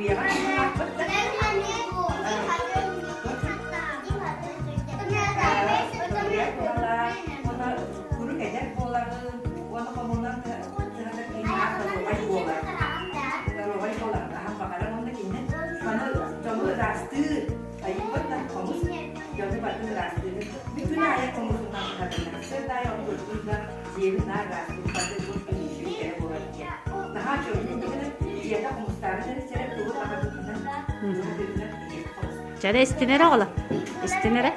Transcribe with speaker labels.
Speaker 1: Уйаҕа аахпыт да. Уонна куруук эдэр буоларын, уонна хомунан тыһатар киһи доруобай буолар. Доруобай буолар аһан баҕарар уонна кинини маны дьону ыраастыыр. Айыппыт да хомус дьону барытын ыраастыыр. Бүтүн аайы хомусунан тыһатынар. Сыр аайы оттуурдун да дьиэбин наар ыраастыыр. Барытын туох күн кэрэ буолар диэн. Наһаа үчүгэй гынан дьиэтэ хомустааҕын эрэ сэрэ тугу аҕатытынан, тугу тыытынан ийэтэ хомустаах.
Speaker 2: Чэрэ истин эрэ оҕолор. Истин эрэ.